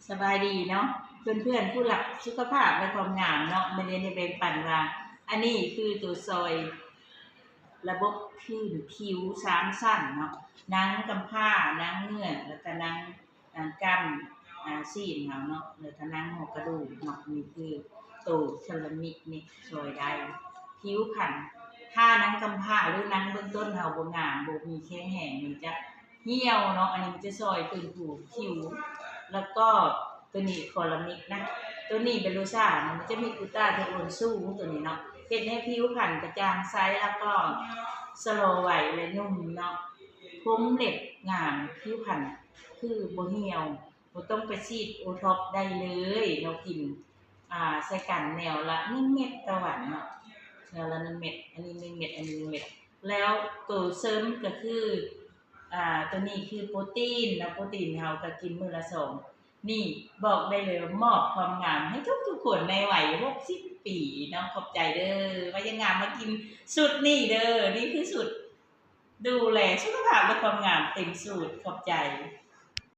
ສະບາຍດີເນາະ ເພື່ອນໆຜູ້ຮັກສຸຂະພາບ ແລະ ຄວາມງາມເນາະ. ມື້ນີ້ໄດ້ແບ່ງປັນວ່າ ອັນນີ້ຄືໂຕຊ່ອຍລະບົບພື້ນຜິວສາມຊັ້ນເນາະ, ໜັງກຳພ້າ, ໜັງເງືອກ ແລ້ວກະໜັງ ອາ ກ້າມ ອາ ຊີ້ນເຮົາເນາະ ແລ້ວກະໜັງຫົວກະດູກເນາະ. ນີ້ຄືໂຕເຊຣາມິກນີ້ຊ່ອຍໄດ້ ຜິວພັນ. ຖ້າໜັງກຳພ້າ ຫຼື ໜັງເບື້ອງຕົ້ນເຮົາບໍ່ງາມ ບໍ່ມີແຂງແຮງ ມັນຈະ ຫ່ຽວເນາະ, ອັນນີ້ມັນຈະຊ່ອຍຟື້ນຟູຜິວ. ແລ້ວກໍໂຕນີ້ເຊຣາມິກນະ, ໂຕນີ້ເບໂລຊານະ, ມັນຈະມີກລູຕາເທໂອນສູງ ໂຕນີ້ເນາະ, ເຮັດໃຫ້ຜິວພັນກະຈ່າງໃສ ແລ້ວກໍສະຫຼໍໄວ ແລະ ນຸ່ມເນາະ, ຜົມເລັບງາມ, ຜິວພັນຄືບໍ່ຫ່ຽວ, ບໍ່ຕ້ອງໄປສີດໂອທັອບ ໄດ້ເລີຍເນາະ. ກິນ ອາ ໃສ່ກັນແນວລະໜຶ່ງເມັດຕໍ່ວັນເນາະ, ແນວລະໜຶ່ງເມັດ, ອັນນີ້ໜຶ່ງເມັດ, ອັນນີ້ໜຶ່ງເມັດ. ແລ້ວໂຕເສີມກະຄື ອາ ໂຕນີ້ຄືໂປຣຕີນເນາະ, ໂປຣຕີນເຮົາກະກິນມື້ລະສອງ. ນີ້ບອກໄດ້ເລີຍວ່າມອບຄວາມງາມໃຫ້ທຸກໆຄົນໃນໄວຫົກສິບປີເນາະ. ຂອບໃຈເດີ ວ່າຍັງງາມມາກິນສູດນີ້ເດີ, ນີ້ຄືສູດດູແລສຸຂະພາບ ແລະ ຄວາມງາມເຕັມສູດ. ຂອບໃຈ.